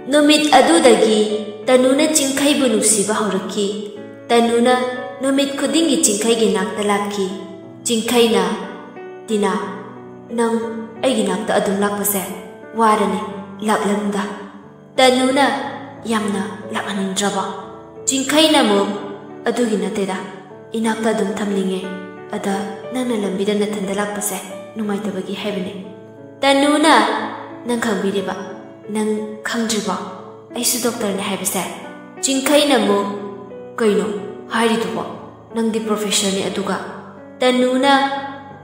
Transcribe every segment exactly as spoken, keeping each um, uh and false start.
ꯅꯨꯃꯤꯠ ꯑꯗꯨꯗꯒꯤ ꯇꯅꯨꯅ ꯆꯤꯡꯈꯩꯕꯨ ꯅꯨꯡꯁꯤꯕ ꯍꯧꯔꯛꯈꯤ꯫ ꯇꯅꯨꯅ ꯅꯨꯃꯤꯠ ꯈꯨꯗꯤꯡꯒꯤ ꯆꯤꯡꯈꯩꯒꯤ ꯅꯥꯛꯇ ꯂꯥꯛꯈꯤ꯫ ꯆꯤꯡꯈꯩꯅ, "ꯇꯤꯅꯥ, ꯅꯪ ꯑꯩꯒꯤ ꯅꯥꯛꯇ ꯑꯗꯨꯝ ꯂꯥꯛꯄꯁꯦ ꯋꯥꯔꯅꯤ, ꯂꯥꯛꯂꯅꯨꯗ꯫" ꯇꯅꯨꯅ ꯌꯥꯝꯅ ꯂꯥꯛꯍꯟꯅꯤꯡꯗ꯭ꯔꯕ꯫ ꯆꯤꯡꯈꯩꯅ ꯑꯃꯨꯛ, "ꯑꯗꯨꯒꯤ ꯅꯠꯇꯦꯗ, ꯏꯅꯥꯛꯇ ꯑꯗꯨꯝ ꯊꯝꯅꯤꯡꯉꯦ꯫ ꯑꯗ ꯅꯪꯅ ꯂꯝꯕꯤꯗ ꯅꯊꯟꯗ ꯂꯥꯛꯄꯁꯦ ꯅꯨꯡꯉꯥꯏꯇꯕꯒꯤ ꯍꯥꯏꯕꯅꯦ꯫" ꯇꯅꯨꯅ, "ꯅꯪ ꯈꯪꯕꯤꯔꯤꯕ? ꯅꯪ ꯈꯪꯗ꯭ꯔꯤꯕꯣ? ꯑꯩꯁꯨ ꯗꯣꯛꯇꯔꯅꯦ ꯍꯥꯏꯕꯁꯦ?" ꯆꯤꯡꯈꯩꯅ ꯑꯃꯨꯛ, "ꯀꯩꯅꯣ ꯍꯥꯏꯔꯤꯗꯨꯕꯣ? ꯅꯪꯗꯤ ꯄ꯭ꯔꯣꯐꯦꯁꯔꯅꯤ ꯑꯗꯨꯒ?" ꯇꯅꯨꯅ,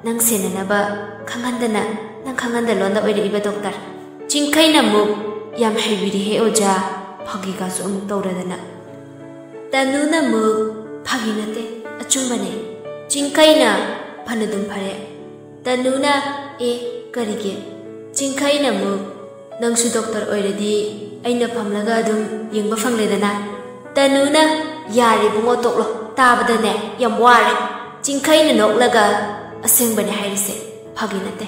"ꯅꯪ ꯁꯦꯟꯅꯅꯕ ꯈꯪꯍꯟꯗꯅ, ꯅꯪ ꯈꯪꯍꯟꯗ ꯂꯣꯟꯗ ꯑꯣꯏꯔꯛꯏꯕ ꯗꯣꯛꯇꯔ?" ꯆꯤꯡꯈꯩꯅ ꯑꯃꯨꯛ, "ꯌꯥꯝ ꯍꯩꯕꯤꯔꯦꯍꯦ ꯑꯣꯖꯥ, ꯐꯥꯒꯤꯒꯁꯨ ꯑꯃꯨꯛ ꯇꯧꯔꯗꯅ꯫" ꯇꯅꯨꯅ ꯑꯃꯨꯛ, "ꯐꯥꯒꯤ ꯅꯠꯇꯦ, ꯑꯆꯨꯝꯕꯅꯦ꯫" ꯆꯤꯡꯈꯩꯅ, "ꯐꯅꯗꯨꯝ ꯐꯔꯦ꯫" ꯇꯅꯨꯅ, "ꯑꯦ, ꯀꯔꯤꯒꯤ?" ꯆꯤꯡꯈꯩꯅ ꯑꯃꯨꯛ, "ꯅꯪꯁꯨ ꯗꯣꯛꯇꯔ ꯑꯣꯏꯔꯗꯤ ꯑꯩꯅ ꯐꯝꯂꯒ ꯑꯗꯨꯝ ꯌꯦꯡꯕ ꯐꯪꯂꯦꯗꯅ꯫" ꯇꯅꯨꯅ, "ꯌꯥꯔꯦ ꯏꯕꯨꯡꯉꯣ, ꯇꯣꯛꯂꯣ, ꯇꯥꯕꯗꯅꯦ ꯌꯥꯝ ꯋꯥꯔꯦ꯫" ꯆꯤꯡꯈꯩꯅ ꯅꯣꯛꯂꯒ, "ꯑꯁꯦꯡꯕꯅꯦ ꯍꯥꯏꯔꯤꯁꯦ, ꯐꯥꯒꯤ ꯅꯠꯇꯦ꯫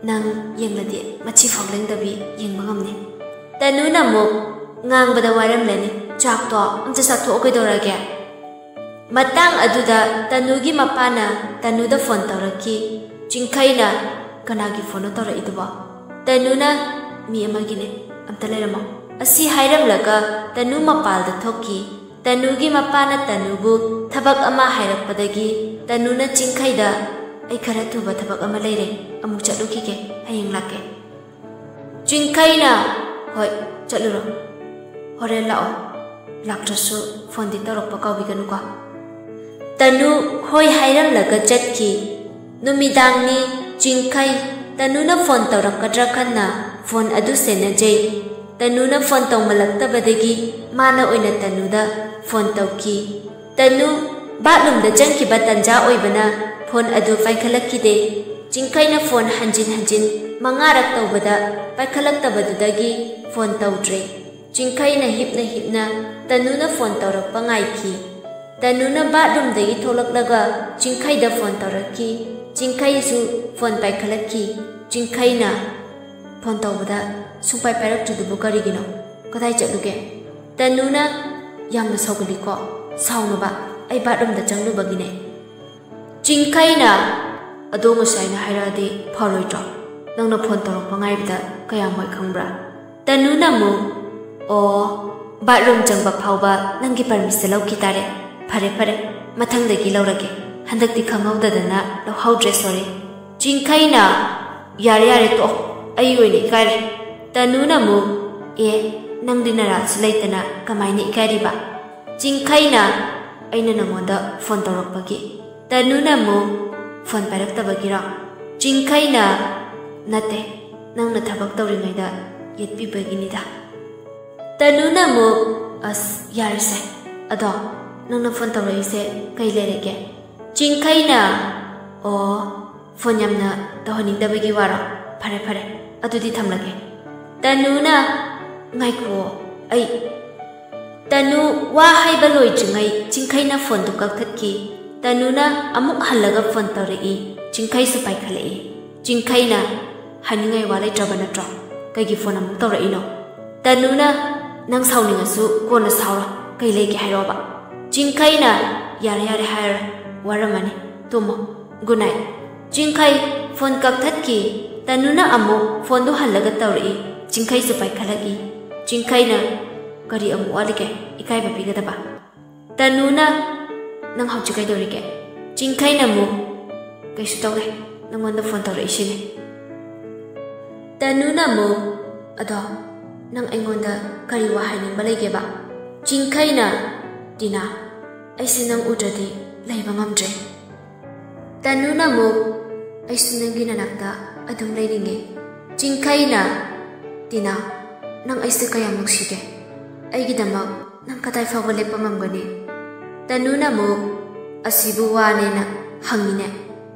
ꯅꯪ ꯌꯦꯡꯂꯗꯤ ꯃꯆꯤ ꯐꯥꯎ ꯂꯦꯡꯗꯕꯤ ꯌꯦꯡꯕ ꯉꯝꯅꯤ꯫" ꯇꯅꯨꯅ ꯑꯃꯨꯛ, "ꯉꯥꯡꯕꯗ ꯋꯥꯔꯝꯂꯅꯤ, ꯆꯥꯛꯇꯣ ꯑꯝꯇ ꯆꯥꯊꯣꯛꯑꯣ, ꯀꯩꯗꯧꯔꯒꯦ?" ꯃꯇꯥꯡ ꯑꯗꯨꯗ ꯇꯅꯨꯒꯤ ꯃꯄꯥꯅ ꯇꯅꯨꯗ ꯐꯣꯟ ꯇꯧꯔꯛꯈꯤ꯫ ꯆꯤꯡꯈꯩꯅ, "ꯀꯅꯥꯒꯤ ꯐꯣꯟꯅꯣ ꯇꯧꯔꯛꯏꯗꯨꯕꯣ?" ꯇꯅꯨꯅ, "ꯃꯤ ꯑꯃꯒꯤꯅꯦ, ꯑꯝꯇ ꯂꯩꯔꯝꯃꯣ꯫" ꯑꯁꯤ ꯍꯥꯏꯔꯝꯂꯒ ꯇꯅꯨ ꯃꯄꯥꯜꯗ ꯊꯣꯛꯈꯤ꯫ ꯇꯅꯨꯒꯤ ꯃꯄꯥꯅ ꯇꯅꯨꯕꯨ ꯊꯕꯛ ꯑꯃ ꯍꯥꯏꯔꯛꯄꯗꯒꯤ ꯇꯅꯨꯅ ꯆꯤꯡꯈꯩꯗ, "ꯑꯩ ꯈꯔ ꯊꯨꯕ ꯊꯕꯛ ꯑꯃ ꯂꯩꯔꯦ, ꯑꯃꯨꯛ ꯆꯠꯂꯨꯈꯤꯒꯦ, ꯍꯌꯦꯡ ꯂꯥꯛꯀꯦ꯫" ꯆꯤꯡꯈꯩꯅ, "ꯍꯣꯏ, ꯆꯠꯂꯨꯔꯣ꯫ ꯍꯣꯔꯦꯟ ꯂꯥꯛꯑꯣ꯫ ꯂꯥꯛꯇ꯭ꯔꯁꯨ ꯐꯣꯟꯗꯤ ꯇꯧꯔꯛꯄ ꯀꯥꯎꯕꯤꯒꯅꯨꯀꯣ꯫" ꯇꯅꯨ ꯍꯣꯏ ꯍꯥꯏꯔꯝꯂꯒ ꯆꯠꯈꯤ꯫ ꯅꯨꯃꯤꯗꯥꯡꯅꯤ꯫ ꯆꯤꯡꯈꯩ ꯇꯅꯨꯅ ꯐꯣꯟ ꯇꯧꯔꯛꯀꯗ꯭ꯔꯥ ꯈꯟꯅ ꯐꯣꯟ ꯑꯗꯨ ꯁꯦꯟꯅꯖꯩ꯫ ꯇꯅꯨꯅ ꯐꯣꯟ ꯇꯧꯃꯜꯂꯛꯇꯕꯗꯒꯤ ꯃꯥꯅ ꯑꯣꯏꯅ ꯇꯅꯨꯗ ꯐꯣꯟ ꯇꯧꯈꯤ꯫ ꯇꯅꯨ ꯕꯥꯠꯔꯨꯝꯗ ꯆꯪꯈꯤꯕ ꯇꯟꯖꯥ ꯑꯣꯏꯕꯅ ꯐꯣꯟ ꯑꯗꯨ ꯄꯥꯏꯈꯠꯂꯛꯈꯤꯗꯦ꯫ ꯆꯤꯡꯈꯩꯅ ꯐꯣꯟ ꯍꯟꯖꯤꯟ ꯍꯟꯖꯤꯟ ꯃꯉꯥꯔꯛ ꯇꯧꯕꯗ ꯄꯥꯏꯈꯠꯂꯛꯇꯕꯗꯨꯗꯒꯤ ꯐꯣꯟ ꯇꯧꯗ꯭ꯔꯦ꯫ ꯆꯤꯡꯈꯩꯅ ꯍꯤꯞꯅ ꯍꯤꯞꯅ ꯇꯅꯨꯅ ꯐꯣꯟ ꯇꯧꯔꯛꯄ ꯉꯥꯏꯈꯤ꯫ ꯇꯅꯨꯅ ꯕꯥꯠꯔꯨꯝꯗꯒꯤ ꯊꯣꯛꯂꯛꯂꯒ ꯆꯤꯡꯈꯩꯗ ꯐꯣꯟ ꯇꯧꯔꯛꯈꯤ꯫ ꯆꯤꯡꯈꯩꯁꯨ ꯐꯣꯟ ꯄꯥꯏꯈꯠꯂꯛꯈꯤ꯫ ꯆꯤꯡꯈꯩꯅ, "ꯐꯣꯟ ꯇꯧꯕꯗ ꯁꯨꯡꯄꯥꯏ ꯄꯥꯏꯔꯛꯇ꯭ꯔꯤꯗꯨꯕꯨ ꯀꯔꯤꯒꯤꯅꯣ?" "ꯀꯗꯥꯏ ꯆꯠꯂꯨꯒꯦ?" ꯇꯅꯨꯅ ꯌꯥꯝꯅ ꯁꯥꯎꯒꯜꯂꯤꯀꯣ꯫ "ꯁꯥꯎꯅꯕ, ꯑꯩ ꯕꯥꯠꯔꯨꯝꯗ ꯆꯪꯂꯨꯕꯒꯤꯅꯦ꯫" ꯆꯤꯡꯈꯩꯅ, "ꯑꯗꯣ ꯉꯁꯥꯏꯅ ꯍꯥꯏꯔꯛꯑꯗꯤ ꯐꯔꯣꯏꯗ꯭ꯔꯣ? ꯅꯪꯅ ꯐꯣꯟ ꯇꯧꯔꯛꯄ ꯉꯥꯏꯕꯗ ꯀꯌꯥꯝ ꯋꯥꯏ ꯈꯪꯕ꯭ꯔꯥ?" ꯇꯅꯨꯅ ꯑꯃꯨꯛ, "ꯑꯣ, ꯕꯥꯠꯔꯨꯝ ꯆꯪꯕ ꯐꯥꯎꯕ ꯅꯪꯒꯤ ꯄꯔꯃꯤꯁꯟ ꯂꯧꯈꯤ ꯇꯥꯔꯦ꯫ ꯐꯔꯦ ꯐꯔꯦ, ꯃꯊꯪꯗꯒꯤ ꯂꯧꯔꯒꯦ꯫ ꯍꯟꯗꯛꯇꯤ ꯈꯪꯍꯧꯗꯗꯅ ꯂꯧꯍꯧꯗ꯭ꯔꯦ, ꯁꯣꯔꯤ꯫" ꯆꯤꯡꯈꯩꯅ, "ꯌꯥꯔꯦ ꯌꯥꯔꯦ, ꯇꯣꯛꯑꯣ, ꯑꯩ ꯑꯣꯏꯅ ꯏꯀꯥꯏꯔꯦ꯫" ꯇꯅꯨꯅ ꯑꯃꯨꯛ, "ꯑꯦ, ꯅꯪꯗꯤ ꯅꯔꯥꯜꯁꯨ ꯂꯩꯇꯅ ꯀꯃꯥꯏꯅ ꯏꯀꯥꯏꯔꯤꯕ?" ꯆꯤꯡꯈꯩꯅ, "ꯑꯩꯅ ꯅꯪꯉꯣꯟꯗ ꯐꯣꯟ ꯇꯧꯔꯛꯄꯒꯤ꯫" ꯇꯅꯨꯅ ꯑꯃꯨꯛ, "ꯐꯣꯟ ꯄꯥꯏꯔꯛꯇꯕꯒꯤꯔꯣ?" ꯆꯤꯡꯈꯩꯅ, "ꯅꯠꯇꯦ, ꯅꯪꯅ ꯊꯕꯛ ꯇꯧꯔꯤꯉꯩꯗ ꯌꯦꯠꯄꯤꯕꯒꯤꯅꯤꯗ꯫" ꯇꯅꯨꯅ ꯑꯃꯨꯛ, "ꯑꯁ, ꯌꯥꯔꯦꯁꯦ꯫ ꯑꯗꯣ ꯅꯪꯅ ꯐꯣꯟ ꯇꯧꯔꯛꯏꯁꯦ ꯀꯩ ꯂꯩꯔꯒꯦ?" ꯆꯤꯡꯈꯩꯅ, "ꯑꯣ, ꯐꯣꯟ ꯌꯥꯝꯅ ꯇꯧꯍꯟꯅꯤꯡꯗꯕꯒꯤ ꯋꯥꯔꯣ? ꯐꯔꯦ ꯐꯔꯦ, ꯑꯗꯨꯗꯤ ꯊꯝꯂꯒꯦ꯫" ꯇꯅꯨꯅ, "ꯉꯥꯏꯈꯨꯑꯣ, ꯑꯩ꯫" ꯇꯅꯨ ꯋꯥ ꯍꯥꯏꯕ ꯂꯣꯏꯗ꯭ꯔꯤꯉꯩ ꯆꯤꯡꯈꯩꯅ ꯐꯣꯟꯗꯨ ꯀꯛꯊꯠꯈꯤ꯫ ꯇꯅꯨꯅ ꯑꯃꯨꯛ ꯍꯜꯂꯒ ꯐꯣꯟ ꯇꯧꯔꯛꯏ꯫ ꯆꯤꯡꯈꯩꯁꯨ ꯄꯥꯏꯈꯠꯂꯛꯏ꯫ ꯆꯤꯡꯈꯩꯅ, "ꯍꯥꯏꯅꯤꯡꯉꯥꯏ ꯋꯥ ꯂꯩꯇ꯭ꯔꯕ ꯅꯠꯇ꯭ꯔꯣ? ꯀꯩꯒꯤ ꯐꯣꯟ ꯑꯃꯨꯛ ꯇꯧꯔꯛꯏꯅꯣ?" ꯇꯅꯨꯅ, "ꯅꯪ ꯁꯥꯎꯅꯤꯡꯉꯁꯨ ꯀꯣꯟꯅ ꯁꯥꯎꯔꯣ꯫ ꯀꯩ ꯂꯩꯒꯦ ꯍꯥꯏꯔꯣꯕ?" ꯆꯤꯡꯈꯩꯅ, "ꯌꯥꯔꯦ ꯌꯥꯔꯦ, ꯍꯥꯏꯔꯔꯣꯏ꯫ ꯋꯥꯔꯝꯃꯅꯤ꯫ ꯇꯨꯝꯃꯣ꯫ Good night." ꯆꯤꯡꯈꯩ ꯐꯣꯟ ꯀꯛꯊꯠꯈꯤ꯫ ꯇꯅꯨꯅ ꯑꯃꯨꯛ ꯐꯣꯟꯗꯨ ꯍꯜꯂꯒ ꯇꯧꯔꯛꯏ꯫ ꯆꯤꯡꯈꯩꯁꯨ ꯄꯥꯏꯈꯠꯂꯛꯏ꯫ ꯆꯤꯡꯈꯩꯅ, "ꯀꯔꯤ ꯑꯃꯨꯛ ꯋꯥꯠꯂꯤꯒꯦ ꯏꯀꯥꯏꯕ ꯄꯤꯒꯗꯕ?" ꯇꯅꯨꯅ, "ꯅꯪ ꯍꯧꯖꯤꯛ ꯀꯩꯗꯧꯔꯤꯒꯦ?" ꯆꯤꯡꯈꯩꯅ ꯑꯃꯨꯛ, "ꯀꯩꯁꯨ ꯇꯧꯗꯦ, ꯅꯪꯉꯣꯟꯗ ꯐꯣꯟ ꯇꯧꯔꯛꯏꯁꯤꯅꯦ꯫" ꯇꯅꯨꯅ ꯑꯃꯨꯛ, "ꯑꯗꯣ ꯅꯪ ꯑꯩꯉꯣꯟꯗ ꯀꯔꯤ ꯋꯥ ꯍꯥꯏꯅꯤꯡꯕ ꯂꯩꯒꯦꯕ?" ꯆꯤꯡꯈꯩꯅ, "ꯇꯤꯅꯥ, ꯑꯩꯁꯦ ꯅꯪ ꯎꯗ꯭ꯔꯗꯤ ꯂꯩꯕ ꯉꯝꯗ꯭ꯔꯦ꯫" ꯇꯅꯨꯅ ꯑꯃꯨꯛ, "ꯑꯩꯁꯨ ꯅꯪꯒꯤ ꯅꯅꯥꯛꯇ ꯑꯗꯨꯝ ꯂꯩꯅꯤꯡꯉꯦ꯫" ꯆꯤꯡꯈꯩꯅ, "ꯇꯤꯅꯥ, ꯅꯪ ꯑꯩꯁꯦ ꯀꯌꯥꯝ ꯅꯨꯡꯁꯤꯒꯦ? ꯑꯩꯒꯤꯗꯃꯛ ꯅꯪ ꯀꯗꯥꯏ ꯐꯥꯎꯕ ꯂꯦꯞꯄ ꯉꯝꯒꯅꯤ?" ꯇꯅꯨꯅ ꯑꯃꯨꯛ, "ꯑꯁꯤꯕꯨ ꯋꯥꯅꯦꯅ ꯍꯪꯉꯤꯅꯦ꯫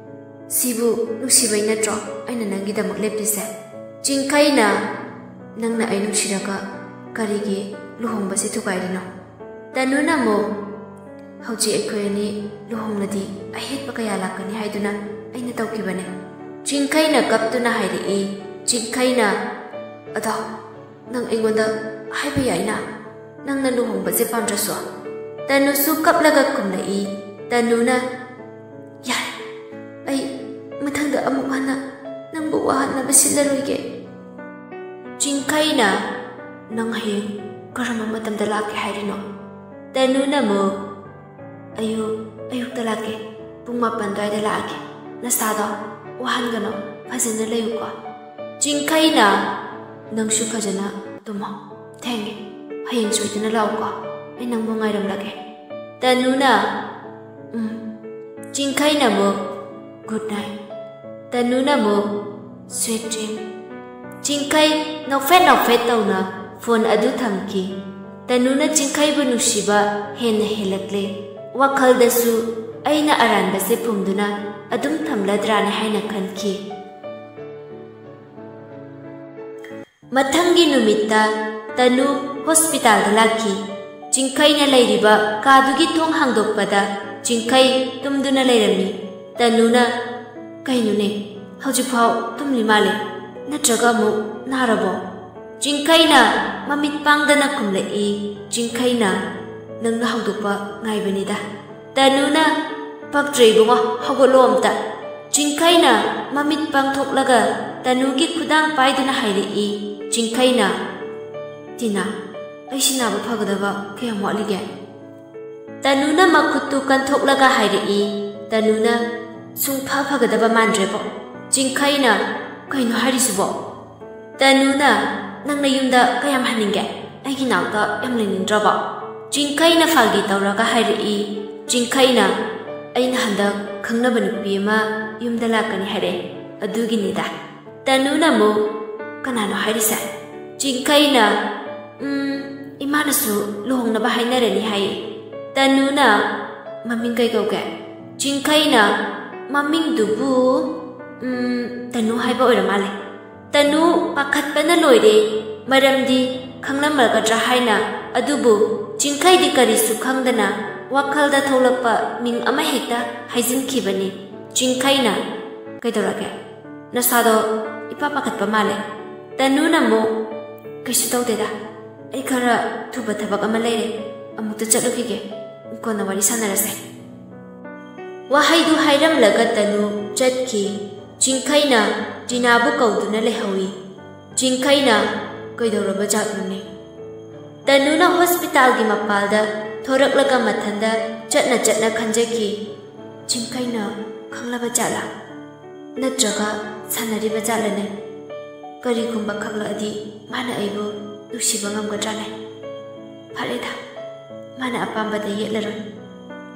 ꯁꯤꯕꯨ ꯅꯨꯡꯁꯤꯕꯩ ꯅꯠꯇ꯭ꯔꯣ ꯑꯩꯅ ꯅꯪꯒꯤꯗꯃꯛ ꯂꯦꯞꯄꯤꯁꯦ?" ꯆꯤꯡꯈꯩꯅ, "ꯅꯪꯅ ꯑꯩ ꯅꯨꯡꯁꯤꯔꯒ ꯀꯔꯤꯒꯤ ꯂꯨꯍꯣꯡꯕꯁꯦ ꯊꯨꯒꯥꯏꯔꯤꯅꯣ?" ꯇꯅꯨꯅ ꯑꯃꯨꯛ, "ꯍꯧꯖꯤꯛ ꯑꯩꯈꯣꯏ ꯑꯅꯤ ꯂꯨꯍꯣꯡꯂꯗꯤ ꯑꯍꯦꯟꯕ ꯀꯌꯥ ꯂꯥꯛꯀꯅꯤ ꯍꯥꯏꯗꯨꯅ ꯑꯩꯅ ꯇꯧꯈꯤꯕꯅꯦ꯫" ꯆꯤꯡꯈꯩꯅ ꯀꯞꯇꯨꯅ ꯍꯥꯏꯔꯛꯏ꯫ ꯆꯤꯡꯈꯩꯅ, "ꯑꯗꯣ ꯅꯪ ꯑꯩꯉꯣꯟꯗ ꯍꯥꯏꯕ ꯌꯥꯏꯅ, ꯅꯪꯅ ꯂꯨꯍꯣꯡꯕꯁꯦ ꯄꯥꯝꯗ꯭ꯔꯁꯨ꯫ ꯇꯅꯨꯁꯨ ꯀꯞꯂꯒ ꯈꯨꯝꯂꯛꯏ꯫ ꯇꯅꯨꯅ, "ꯌꯥꯔꯦ, ꯑꯩ ꯃꯊꯪꯗ ꯑꯃꯨꯛ ꯍꯟꯅ ꯅꯪꯕꯨ ꯋꯥꯍꯟꯅꯕ ꯁꯤꯜꯂꯔꯣꯏꯒꯦ꯫" ꯆꯤꯡꯈꯩꯅ, "ꯅꯪ ꯍꯌꯦꯡ ꯀꯔꯝꯕ ꯃꯇꯝꯗ ꯂꯥꯛꯀꯦ ꯍꯥꯏꯔꯤꯅꯣ?" ꯇꯅꯨꯅ ꯑꯃꯨꯛ, "ꯑꯌꯨꯛ, ꯑꯌꯨꯛꯇ ꯂꯥꯛꯀꯦ, ꯄꯨꯡ ꯃꯥꯄꯟ ꯑꯗꯨꯋꯥꯏꯗ ꯂꯥꯛꯑꯒꯦ꯫ ꯅꯁꯥꯗꯣ ꯋꯥꯍꯟꯒꯅꯨ, ꯐꯖꯅ ꯂꯩꯌꯨꯀꯣ꯫" ꯆꯤꯡꯈꯩꯅ, "ꯅꯪꯁꯨ ꯐꯖꯅ ꯇꯨꯝꯃꯣ, ꯊꯦꯡꯉꯦ, ꯍꯌꯦꯡ ꯁꯣꯏꯗꯅ ꯂꯥꯛꯎꯀꯣ, ꯑꯩ ꯅꯪꯕꯨ ꯉꯥꯏꯔꯝꯂꯒꯦ꯫" ꯇꯅꯨꯅ, "ꯎꯝ꯫" ꯆꯤꯡꯈꯩꯅ ꯑꯃꯨꯛ, "Good night꯫" ꯇꯅꯨꯅ ꯑꯃꯨꯛ, "Sweet dream꯫" ꯆꯤꯡꯈꯩ ꯅꯣꯛꯐꯦꯠ ꯅꯣꯛꯐꯦꯠ ꯇꯧꯅ ꯐꯣꯟ ꯑꯗꯨ ꯊꯝꯈꯤ꯫ ꯇꯅꯨꯅ ꯆꯤꯡꯈꯩꯕꯨ ꯅꯨꯡꯁꯤꯕ ꯍꯦꯟꯅ ꯍꯦꯜꯂꯛꯂꯦ꯫ ꯋꯥꯈꯜꯗꯁꯨ ꯑꯩꯅ ꯑꯔꯥꯟꯕꯁꯦ ꯐꯨꯝꯗꯨꯅ ꯑꯗꯨꯝ ꯊꯝꯂꯗ꯭ꯔꯥꯅꯦ ꯍꯥꯏꯅ ꯈꯟꯈꯤ꯫ ꯃꯊꯪꯒꯤ ꯅꯨꯃꯤꯠꯇ ꯇꯅꯨ ꯍꯣꯁꯄꯤꯇꯥꯜꯗ ꯂꯥꯛꯈꯤ꯫ ꯆꯤꯡꯈꯩꯅ ꯂꯩꯔꯤꯕ ꯀꯥꯗꯨꯒꯤ ꯊꯣꯡ ꯍꯥꯡꯗꯣꯛꯄꯗ ꯆꯤꯡꯈꯩ ꯇꯨꯝꯗꯨꯅ ꯂꯩꯔꯝꯃꯤ꯫ ꯇꯅꯨꯅ, "ꯀꯩꯅꯣꯅꯦ, ꯍꯧꯖꯤꯛꯐꯥꯎ ꯇꯨꯝꯂꯤ ꯃꯥꯜꯂꯦ, ꯅꯠꯇ꯭ꯔꯒ ꯑꯃꯨꯛ ꯅꯥꯔꯕꯣ?" ꯆꯤꯡꯈꯩꯅ ꯃꯃꯤꯠ ꯄꯥꯡꯗꯅ ꯈꯨꯝꯂꯛꯏ꯫ ꯆꯤꯡꯈꯩꯅ, "ꯅꯪꯅ ꯍꯧꯗꯣꯛꯄ ꯉꯥꯏꯕꯅꯤꯗ꯫" ꯇꯅꯨꯅ, "ꯄꯛꯇ꯭ꯔꯦ ꯏꯕꯨꯡꯉꯣ, ꯍꯧꯒꯠꯂꯣ ꯑꯝꯇ꯫" ꯆꯤꯡꯈꯩꯅ ꯃꯃꯤꯠ ꯄꯥꯡꯊꯣꯛꯂꯒ ꯇꯅꯨꯒꯤ ꯈꯨꯗꯥꯡ ꯄꯥꯏꯗꯨꯅ ꯍꯥꯏꯔꯛꯏ꯫ ꯆꯤꯡꯈꯩꯅ, "ꯇꯤꯅꯥ, ꯑꯩꯁꯤ ꯅꯥꯕ ꯐꯒꯗꯕ ꯀꯌꯥꯝ ꯋꯥꯠꯂꯤꯒꯦ?" ꯇꯅꯨꯅ ꯃꯈꯨꯠꯇꯨ ꯀꯟꯊꯣꯛꯂꯒ ꯍꯥꯏꯔꯛꯏ꯫ ꯇꯅꯨꯅ, "ꯁꯨꯡꯐ ꯐꯒꯗꯕ ꯃꯥꯟꯗ꯭ꯔꯦꯕꯣ꯫" ꯆꯤꯡꯈꯩꯅ, "ꯀꯩꯅꯣ ꯍꯥꯏꯔꯤꯁꯤꯕꯣ?" ꯇꯅꯨꯅ, "ꯅꯪꯅ ꯌꯨꯝꯗ ꯀꯌꯥꯝ ꯍꯟꯅꯤꯡꯒꯦ? ꯑꯩꯒꯤ ꯅꯥꯛꯇ ꯌꯥꯝ ꯂꯩꯅꯤꯡꯗ꯭ꯔꯕꯣ?" ꯆꯤꯡꯈꯩꯅ ꯐꯥꯒꯤ ꯇꯧꯔꯒ ꯍꯥꯏꯔꯛꯏ꯫ ꯆꯤꯡꯈꯩꯅ, "ꯑꯩꯅ ꯍꯟꯗꯛ ꯈꯪꯅꯕ ꯅꯨꯄꯤ ꯑꯃ ꯌꯨꯝꯗ ꯂꯥꯛꯀꯅꯤ ꯍꯥꯏꯔꯛꯑꯦ, ꯑꯗꯨꯒꯤꯅꯤꯗ꯫" ꯇꯅꯨꯅ ꯑꯃꯨꯛ, "ꯀꯅꯥꯅꯣ ꯍꯥꯏꯔꯤꯁꯦ?" ꯆꯤꯡꯈꯩꯅ, "ꯎꯝ, ꯏꯃꯥꯅꯁꯨ ꯂꯨꯍꯣꯡꯅꯕ ꯍꯥꯏꯅꯔꯅꯤ ꯍꯥꯏꯌꯦ꯫" ꯇꯅꯨꯅ, "ꯃꯃꯤꯡ ꯀꯩ ꯀꯧꯒꯦ?" ꯆꯤꯡꯈꯩꯅ, "ꯃꯃꯤꯡꯗꯨꯕꯨ, ꯎꯝ, ꯇꯅꯨ ꯍꯥꯏꯕ ꯑꯣꯏꯔ ꯃꯥꯜꯂꯦ꯫" ꯇꯅꯨ ꯄꯥꯈꯠꯄꯅ ꯂꯣꯏꯔꯦ, ꯃꯔꯝꯗꯤ ꯈꯪꯂꯝꯃꯒꯗ꯭ꯔꯥ ꯍꯥꯏꯅ꯫ ꯑꯗꯨꯕꯨ ꯆꯤꯡꯈꯩꯗꯤ ꯀꯔꯤꯁꯨ ꯈꯪꯗꯅ ꯋꯥꯈꯜꯗ ꯊꯣꯛꯂꯛꯄ ꯃꯤꯡ ꯑꯃ ꯍꯦꯛꯇ ꯍꯥꯏꯖꯤꯟꯈꯤꯕꯅꯤ꯫ ꯆꯤꯡꯈꯩꯅ, "ꯀꯩꯗꯧꯔꯒꯦ? ꯅꯁꯥꯗꯣ ꯏꯄꯥ ꯄꯥꯈꯠꯄ ꯃꯥꯜꯂꯦ꯫" ꯇꯅꯨꯅ ꯑꯃꯨꯛ, "ꯀꯩꯁꯨ ꯇꯧꯗꯦꯗ, ꯑꯩ ꯈꯔ ꯊꯨꯕ ꯊꯕꯛ ꯑꯃ ꯂꯩꯔꯦ, ꯑꯃꯨꯛꯇ ꯆꯠꯂꯨꯈꯤꯒꯦ, ꯀꯣꯟꯅ ꯋꯥꯔꯤ ꯁꯥꯟꯅꯔꯁꯦ꯫ ꯋꯥꯍꯩꯗꯨ ꯍꯥꯏꯔꯝꯂꯒ ꯇꯅꯨ ꯆꯠꯈꯤ꯫ ꯆꯤꯡꯈꯩꯅ ꯇꯤꯅꯥꯕꯨ ꯀꯧꯗꯨꯅ ꯂꯩꯍꯧꯏ꯫ ꯆꯤꯡꯈꯩꯅ ꯀꯩꯗꯧꯔꯕ ꯖꯥꯠꯅꯣꯅꯦ? ꯇꯅꯨꯅ ꯍꯣꯁꯄꯤꯇꯥꯜꯒꯤ ꯃꯄꯥꯜꯗ ꯊꯣꯔꯛꯂꯒ ꯃꯊꯟꯗ ꯆꯠꯅ ꯆꯠꯅ ꯈꯟꯖꯈꯤ꯫ ꯆꯤꯡꯈꯩꯅ ꯈꯪꯂꯕ ꯖꯥꯠꯂꯥ? ꯅꯠꯇ꯭ꯔꯒ ꯁꯥꯟꯅꯔꯤꯕ ꯖꯥꯠꯂꯅꯦ? ꯀꯔꯤꯒꯨꯝꯕ ꯈꯪꯂꯛꯑꯗꯤ ꯃꯥꯅ ꯑꯩꯕꯨ ꯅꯨꯡꯁꯤꯕ ꯉꯝꯒꯗ꯭ꯔꯥꯅꯦ? ꯐꯔꯦꯗ, ꯃꯥꯅ ꯑꯄꯥꯝꯕꯗ ꯌꯦꯠꯂꯔꯣꯏ꯫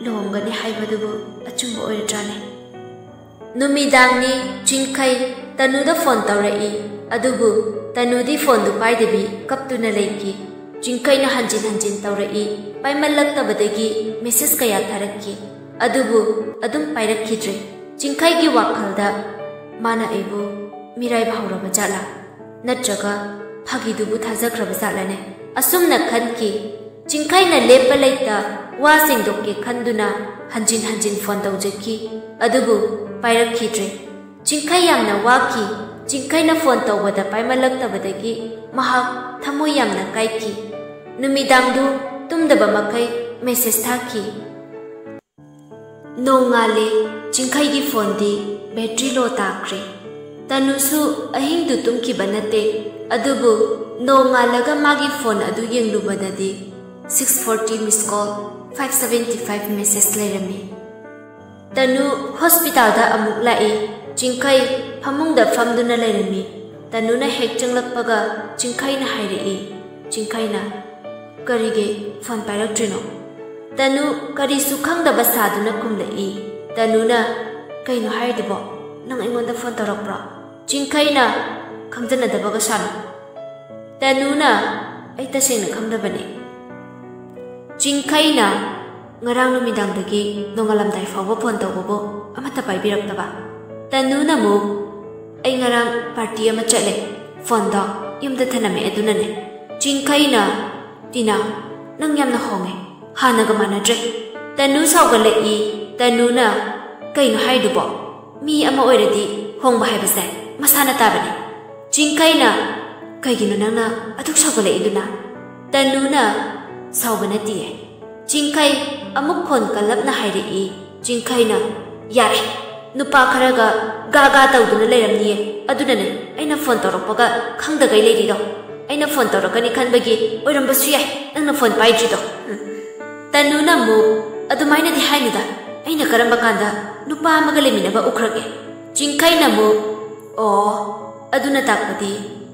ꯂꯨꯍꯣꯡꯒꯅꯤ ꯍꯥꯏꯕꯗꯨꯕꯨ ꯑꯆꯨꯝꯕ ꯑꯣꯏꯔꯗ꯭ꯔꯥꯅꯦ? ꯅꯨꯃꯤꯗꯥꯡꯅꯤ꯫ ꯆꯤꯡꯈꯩ ꯇꯅꯨꯗ ꯐꯣꯟ ꯇꯧꯔꯛꯏ, ꯑꯗꯨꯕꯨ ꯇꯅꯨꯗꯤ ꯐꯣꯟꯗꯨ ꯄꯥꯏꯗꯕꯤ ꯀꯞꯇꯨꯅ ꯂꯩꯈꯤ꯫ ꯆꯤꯡꯈꯩꯅ ꯍꯟꯖꯤꯟ ꯍꯟꯖꯤꯟ ꯇꯧꯔꯛꯏ, ꯄꯥꯏꯃꯜꯂꯛꯇꯕꯗꯒꯤ ꯃꯦꯁꯦꯖ ꯀꯌꯥ ꯊꯥꯔꯛꯈꯤ, ꯑꯗꯨꯕꯨ ꯑꯗꯨꯝ ꯄꯥꯏꯔꯛꯈꯤꯗ꯭ꯔꯦ꯫ ꯆꯤꯡꯈꯩꯒꯤ ꯋꯥꯈꯜꯗ, "ꯃꯥꯅ ꯑꯩꯕꯨ ꯃꯤꯔꯥꯏꯕ ꯍꯧꯔꯕ ꯖꯥꯠꯂꯥ? ꯅꯠꯇ꯭ꯔꯒ ꯐꯥꯒꯤꯗꯨꯕꯨ ꯊꯥꯖꯈ꯭ꯔꯕ ꯖꯥꯠꯂꯅꯦ?" ꯑꯁꯨꯝꯅ ꯈꯟꯈꯤ꯫ ꯆꯤꯡꯈꯩꯅ ꯂꯦꯞꯄ ꯂꯩꯇ ꯋꯥ ꯁꯦꯡꯗꯣꯛꯀꯦ ꯈꯟꯗꯨꯅ ꯍꯟꯖꯤꯟ ꯍꯟꯖꯤꯟ ꯐꯣꯟ ꯇꯧꯖꯈꯤ, ꯑꯗꯨꯕꯨ ꯄꯥꯏꯔꯛꯈꯤꯗ꯭ꯔꯦ꯫ ꯆꯤꯡꯈꯩ ꯌꯥꯝꯅ ꯋꯥꯈꯤ꯫ ꯆꯤꯡꯈꯩꯅ ꯐꯣꯟ ꯇꯧꯕꯗ ꯄꯥꯏꯃꯜꯂꯛꯇꯕꯗꯒꯤ ꯃꯍꯥꯛ ꯊꯃꯣꯏ ꯌꯥꯝꯅ ꯀꯥꯏꯈꯤ꯫ ꯅꯨꯃꯤꯗꯥꯡꯗꯨ ꯇꯨꯝꯗꯕ ꯃꯈꯩ ꯃꯦꯁꯦꯖ ꯊꯥꯈꯤ꯫ ꯅꯣꯡꯉꯥꯜꯂꯦ꯫ ꯆꯤꯡꯈꯩꯒꯤ ꯐꯣꯟꯗꯤ ꯕꯦꯇ꯭ꯔꯤ ꯂꯣ ꯇꯥꯈ꯭ꯔꯦ꯫ ꯇꯅꯨꯁꯨ ꯑꯍꯤꯡꯗꯨ ꯇꯨꯝꯈꯤꯕ ꯅꯠꯇꯦ, ꯑꯗꯨꯕꯨ ꯅꯣꯡꯉꯥꯜꯂꯒ ꯃꯥꯒꯤ ꯐꯣꯟ ꯑꯗꯨ ꯌꯦꯡꯂꯨꯕꯗꯗꯤ six forty miss call, five seventy five message ꯂꯩꯔꯝꯃꯤ꯫ ꯇꯅꯨ ꯍꯣꯁꯄꯤꯇꯥꯜꯗ ꯑꯃꯨꯛ ꯂꯥꯛꯏ꯫ ꯆꯤꯡꯈꯩ ꯐꯃꯨꯡꯗ ꯐꯝꯗꯨꯅ ꯂꯩꯔꯝꯃꯤ꯫ ꯇꯅꯨꯅ ꯍꯦꯛ ꯆꯪꯂꯛꯄꯒ ꯆꯤꯡꯈꯩꯅ ꯍꯥꯏꯔꯛꯏ꯫ ꯆꯤꯡꯈꯩꯅ, "ꯀꯔꯤꯒꯤ ꯐꯣꯟ ꯄꯥꯏꯔꯛꯇ꯭ꯔꯤꯅꯣ?" ꯇꯅꯨ ꯀꯔꯤꯁꯨ ꯈꯪꯗꯕ ꯁꯥꯗꯨꯅ ꯈꯨꯝꯂꯛꯏ꯫ ꯇꯅꯨꯅ, "ꯀꯩꯅꯣ ꯍꯥꯏꯔꯤꯗꯨꯕꯣ? ꯅꯪ ꯑꯩꯉꯣꯟꯗ ꯐꯣꯟ ꯇꯧꯔꯛꯄ꯭ꯔꯣ?" ꯆꯤꯡꯈꯩꯅ, "ꯈꯪꯖꯅꯗꯕꯒ ꯁꯥꯅꯨ꯫" ꯇꯅꯨꯅ, "ꯑꯩ ꯇꯁꯦꯡꯅ ꯈꯪꯗꯕꯅꯤ꯫" ꯆꯤꯡꯈꯩꯅ, "ꯉꯔꯥꯡ ꯅꯨꯃꯤꯗꯥꯡꯗꯒꯤ ꯅꯣꯡꯉꯥꯜꯂꯝꯗꯥꯏ ꯐꯥꯎꯕ ꯐꯣꯟ ꯇꯧꯕꯕꯨ ꯑꯃꯠꯇ ꯄꯥꯏꯕꯤꯔꯛꯇꯕ?" ꯇꯅꯨꯅ ꯑꯃꯨꯛ, "ꯑꯩ ꯉꯔꯥꯡ ꯄꯥꯔꯇꯤ ꯑꯃ ꯆꯠꯂꯦ, ꯐꯣꯟꯗꯣ ꯌꯨꯝꯗ ꯊꯅꯝꯃꯦ, ꯑꯗꯨꯅꯅꯦ꯫" ꯆꯤꯡꯈꯩꯅ, "ꯇꯤꯅꯥ, ꯅꯪ ꯌꯥꯝꯅ ꯍꯣꯡꯉꯦ, ꯍꯥꯟꯅꯒ ꯃꯥꯟꯅꯗ꯭ꯔꯦ꯫" ꯇꯅꯨ ꯁꯥꯎꯒꯠꯂꯛꯏ꯫ ꯇꯅꯨꯅ, "ꯀꯩꯅꯣ ꯍꯥꯏꯗꯨꯕꯣ? ꯃꯤ ꯑꯃ ꯑꯣꯏꯔꯗꯤ ꯍꯣꯡꯕ ꯍꯥꯏꯕꯁꯦ ꯃꯁꯥꯅ ꯇꯥꯕꯅꯤ꯫" ꯆꯤꯡꯈꯩꯅ, "ꯀꯩꯒꯤꯅꯣ ꯅꯪꯅ ꯑꯗꯨꯛ ꯁꯥꯎꯒꯠꯂꯛꯏꯗꯨꯅ? ꯇꯅꯨꯅ ꯁꯥꯎꯕ ꯅꯠꯇꯤꯌꯦ꯫ ꯆꯤꯡꯈꯩ ꯑꯃꯨꯛ ꯈꯣꯟ ꯀꯜꯂꯞꯅ ꯍꯥꯏꯔꯛꯏ꯫ ꯆꯤꯡꯈꯩꯅ, "ꯌꯥꯔꯦ, ꯅꯨꯄꯥ ꯈꯔꯒ ꯒꯥ ꯒꯥ ꯇꯧꯗꯨꯅ ꯂꯩꯔꯝꯅꯤꯌꯦ꯫ ꯑꯗꯨꯅꯅꯦ ꯑꯩꯅ ꯐꯣꯟ ꯇꯧꯔꯛꯄꯒ ꯈꯪꯗꯒꯩ ꯂꯩꯔꯤꯗꯣ꯫ ꯑꯩꯅ ꯐꯣꯟ ꯇꯧꯔꯛꯀꯅꯤ ꯈꯟꯕꯒꯤ ꯑꯣꯏꯔꯝꯕꯁꯨ ꯌꯥꯏ ꯅꯪꯅ ꯐꯣꯟ ꯄꯥꯏꯗ꯭ꯔꯤꯗꯣ꯫" ꯎꯝ꯫ ꯇꯅꯨꯅ ꯑꯃꯨꯛ, "ꯑꯗꯨꯃꯥꯏꯅꯗꯤ ꯍꯥꯏꯅꯨꯗ꯫ ꯑꯩꯅ ꯀꯔꯝꯕ ꯀꯥꯟꯗ ꯅꯨꯄꯥ ꯑꯃꯒ ꯂꯩꯃꯤꯟꯅꯕ ꯎꯈ꯭ꯔꯒꯦ?" ꯆꯤꯡꯈꯩꯅ ꯑꯃꯨꯛ, "ꯑꯣ, ꯑꯗꯨꯅ ꯇꯥꯛꯄꯗꯤ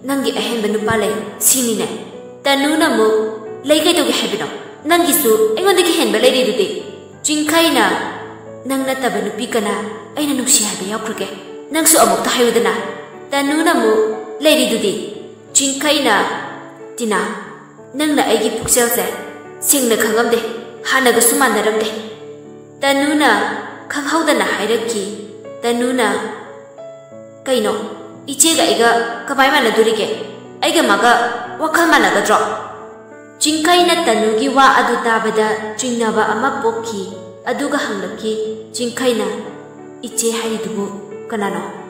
ꯅꯪꯒꯤ ꯑꯍꯦꯟꯕ ꯅꯨꯄꯥ ꯂꯩ ꯁꯤꯅꯤꯅꯦ?" ꯇꯅꯨꯅ ꯑꯃꯨꯛ, "ꯂꯩ, ꯀꯩꯗꯧꯒꯦ ꯍꯥꯏꯕꯅꯣ? ꯅꯪꯒꯤꯁꯨ ꯑꯩꯉꯣꯟꯗꯒꯤ ꯍꯦꯟꯕ ꯂꯩꯔꯤꯗꯨꯗꯤ?" ꯆꯤꯡꯈꯩꯅ, "ꯅꯪ ꯅꯠꯇꯕ ꯅꯨꯄꯤ ꯀꯅꯥ ꯑꯩꯅ ꯅꯨꯡꯁꯤ ꯍꯥꯏꯕ ꯌꯥꯎꯈ꯭ꯔꯒꯦ? ꯅꯪꯁꯨ ꯑꯃꯨꯛꯇ ꯍꯥꯏꯌꯨꯗꯅ?" ꯇꯅꯨꯅ ꯑꯃꯨꯛ, "ꯂꯩꯔꯤꯗꯨꯗꯤ?" ꯆꯤꯡꯈꯩꯅ, "ꯇꯤꯅꯥ, ꯅꯪꯅ ꯑꯩꯒꯤ ꯄꯨꯛꯆꯦꯜꯁꯦ ꯁꯦꯡꯅ ꯈꯪꯉꯝꯗꯦ, ꯍꯥꯟꯅꯒꯁꯨ ꯃꯥꯟꯅꯔꯝꯗꯦ꯫" ꯇꯅꯨꯅ ꯈꯪꯍꯧꯗꯅ ꯍꯥꯏꯔꯛꯈꯤ꯫ ꯇꯅꯨꯅ, "ꯀꯩꯅꯣ, ꯏꯆꯦꯒ ꯑꯩꯒ ꯀꯃꯥꯏ ꯃꯥꯟꯅꯗꯣꯔꯤꯒꯦ? ꯑꯩꯒ ꯃꯥꯒ ꯋꯥꯈꯜ ꯃꯥꯟꯅꯒꯗ꯭ꯔꯣ?" ꯆꯤꯡꯈꯩꯅ ꯇꯅꯨꯒꯤ ꯋꯥ ꯑꯗꯨ ꯇꯥꯕꯗ ꯆꯤꯡꯅꯕ ꯑꯃ ꯄꯣꯛꯈꯤ꯫ ꯑꯗꯨꯒ ꯍꯪꯂꯛꯈꯤ꯫ ꯆꯤꯡꯈꯩꯅ, "ꯏꯆꯦ ꯍꯥꯏꯔꯤꯗꯨꯕꯨ ꯀꯅꯥꯅꯣ?"